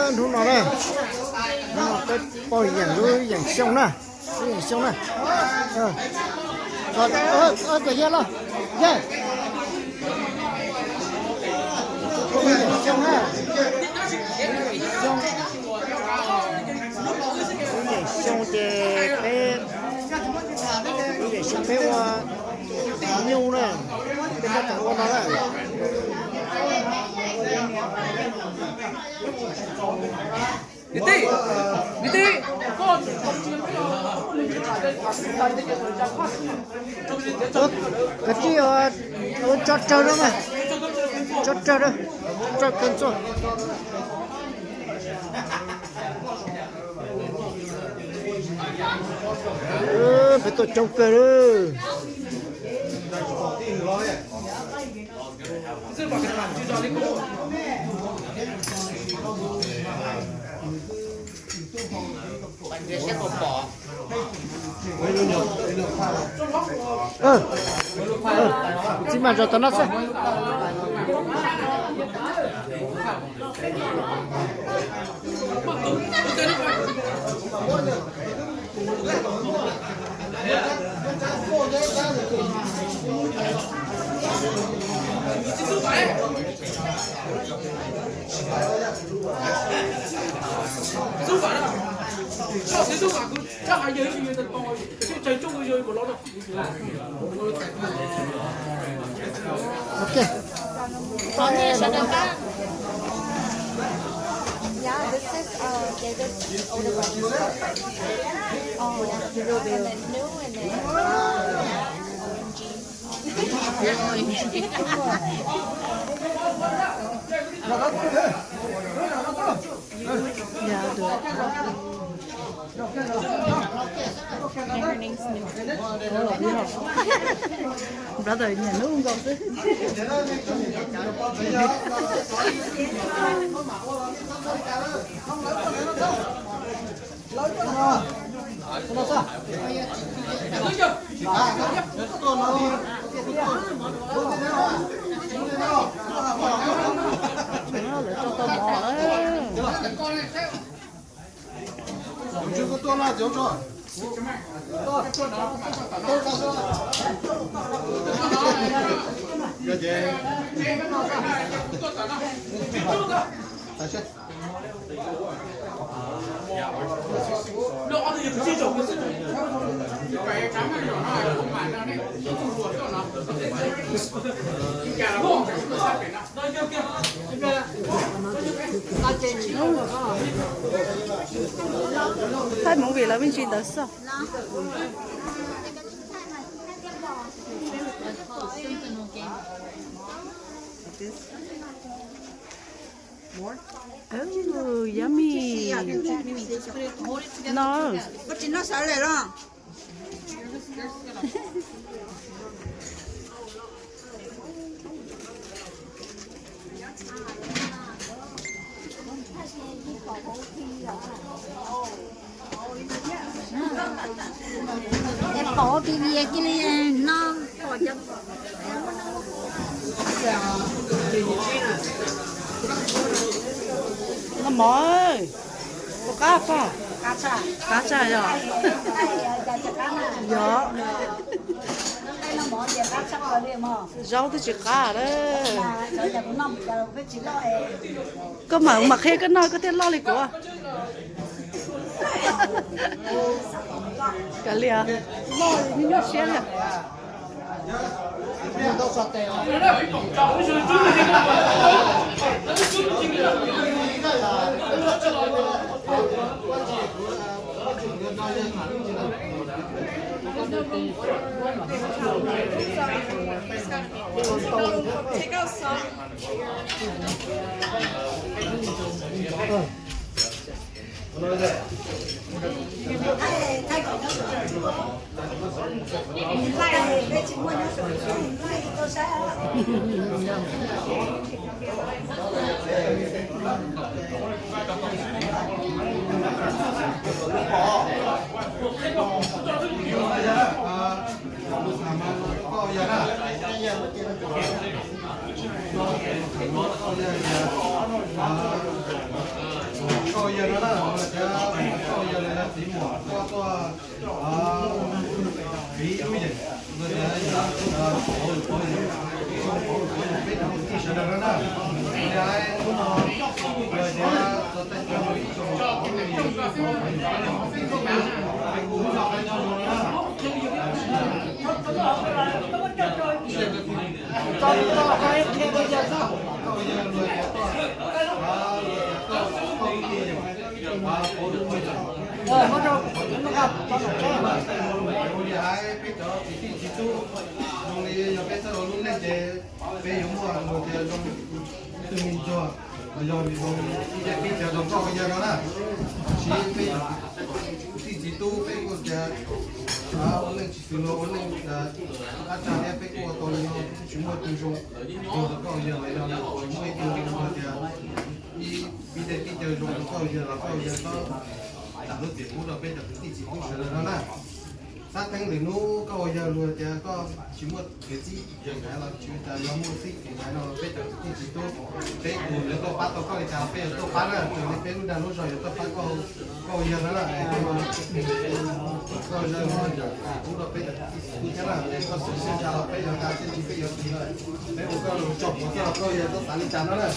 Hnub no na, hnub no peb pog yeem lub yeem xyoo na, lub yeem xyoo na. Cov yej los, yej. Lub yeem xyoo na, xyoo, lub yeem xyoo ces peb, lub yeem xyoo peb ua nyuj na, peb tab tom ua no na. Kav tsij ua tso rawg na mas, tso rawg na, tso rawg kawg ntxuag. Peb tuaj coob kawg lawm. Txij mas zov tom no xwb. Ok. Yeah, this is, uh, David's older brother. Oh, yeah. And then New and then, uh, O M G. Yeah, I'll do it. And her name's New. Brother, nyiam hnub nkaus xwb. Lawv tso tau mov lawm. Thaij movie lawv me ntsis ntawd xwb. Ooh, yummy. No. Pom pib vias cia li no pom cov. Noj mov, ua qab pog. Qab tshaj yog. Yog. Zaub twb tsis qab lawm. Koj mam mam qhia koj noj koj thiaj loj li kuv. Kav liam, loj li nyuaj siab li. Koj yawg no na, koj yawg no yog txiv muam koj tuaj, piv lub yeem, peb cov kwv tij sawv daws no na, hnub no tias txog tej Peb cov kwv tij txiv tub, zoo li yog peb txawj ua lub neej ces peb yuav muaj luag tias zoo tus me ntsuag, los yog zoo ib tug txiv tub zoo koj ua yawg no na. Tab sis peb kwv tij txiv tub peb kuj tias ua neej tsis xws luag ua neej, qab tsa thiab peb kuj ua tau li no, tsis muaj tus zoo ntsuag rau koj ua yawg los yog tsis muaj ib tug zoo tias ib, ib tej tib co zoo rau koj ua yawg los koj ua yawg txhob txav lub txim pub rau peb cov kwv tij txiv tub sawv daws no na. Xav teeb lwm hnub koj ua yawg luag tias koj tsis muaj kev txib kev nkaiv los tsis ua cas, yog muaj txib kev nkaiv no los peb cov kwv tij txiv tub, peb tus yuav tuaj pab tau koj li cas peb yuav tuaj pab na, raws li peb lub dag lub zog yuav tuaj pab koj, koj ua yawg no na. Koj ua yawg no yog txim pub rau peb cov kwv tij txiv tub thiab na, koj xwm sij tsa los peb yuav nqa txiaj ntsig peb yuav tiv lawm, peb ua koj lus tso puav txog koj ua yawg tuaj xav li cas no na.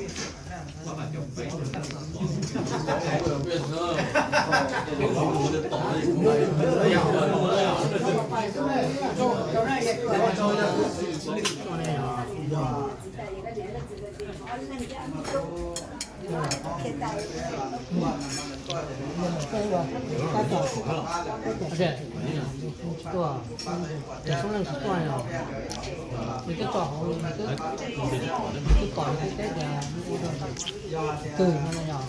Ces soob leej tsis tuaj os, nws twb tso hauv, nws twb, nws twb pom nws twb teb tias nws ua rau twg no yog.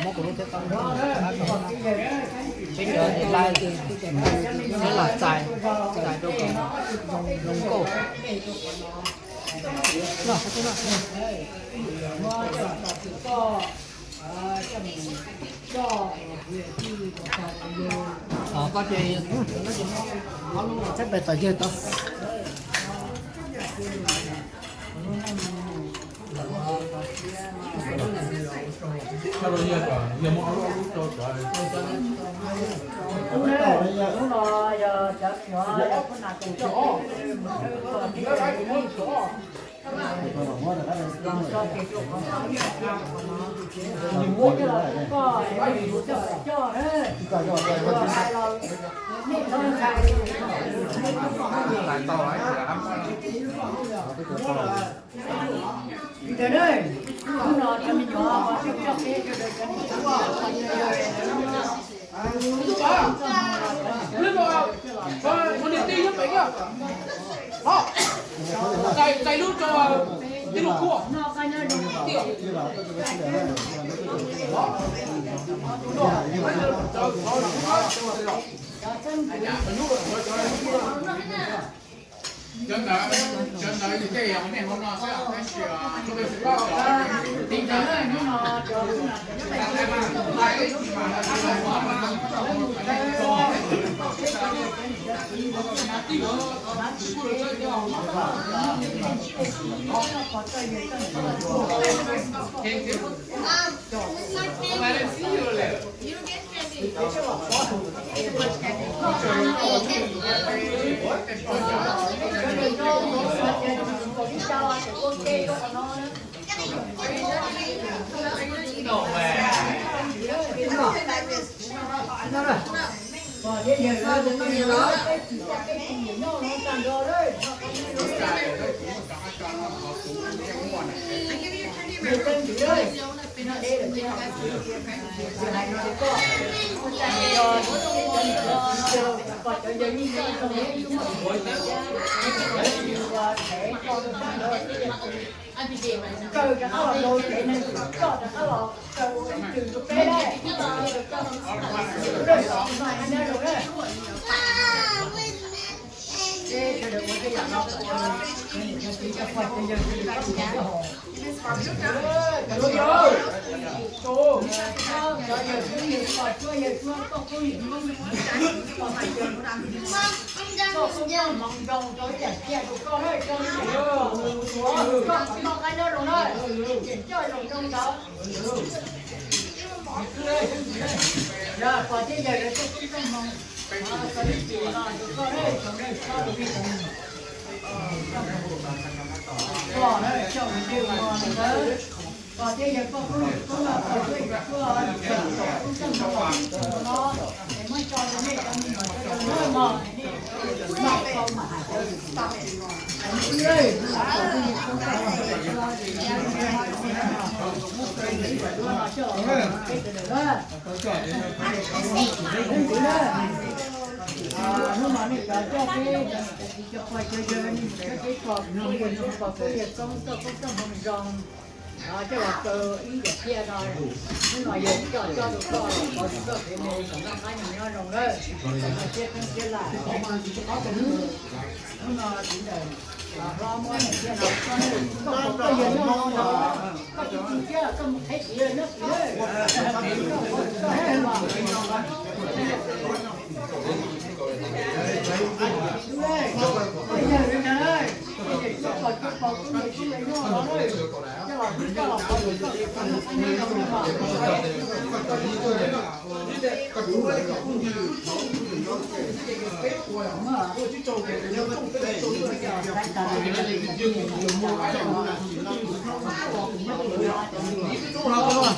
Muab kuv lub thiab tau, peb cov tis laij, peb los txais, txais rau kom zoo nkauj. Koj ces txhab pes tom yawg tau. Cov yawg yeej coj zoo, kaw rov qab los rau kev neeg, coj rov qab los kaw ib tug rau peb na. Sawv daws ua tej yam no, cov yawg, cov yawg, cov yawg, cov yawg, koj koob nyob hmoov zoo rau ib yam cia rau koj na, koj kom noj qab nyob zoo na, ces coj zoo zoo ntawd. Yog pog thiab yawg lawv tuaj koob nyob hmoov, koj ib txhis no rau koj na, tsoom neej txhob rau nej tsoom neeg. Koj na coj mus ntej mus ntawd, pog thiab yawg koj koob koob no, koj tuaj koob koob koob no, es muab tso rau nej cov me nyuam cov yawg na mog, es nej mam tau mam hais rau tau. Hnub no nej cov coj peb, cov pog cov yawg, nej coj peb pog, pog koob yawg koob, koj koob koob hmoov zoo. Coj los kaw ib yam cia no, hnub no yawg coj coj rau koj, thov rau koj kev neeg kom noj qab nyob zoo lawm, kom noj siab pheeb siab laj. Hnub no sawv daws hlob muab niam thiab no, koj, koj yawg nyob no, koj tsis tu siab los koj mus qheb tsiv nyob tsiv lawm. Koj yawg li ntawd, koj yawg coj pog coj pog koob yawg koob yawg nyob no, coj los rau koj, thov rau koj kev neeg kom noj qab nyob zoo lawm.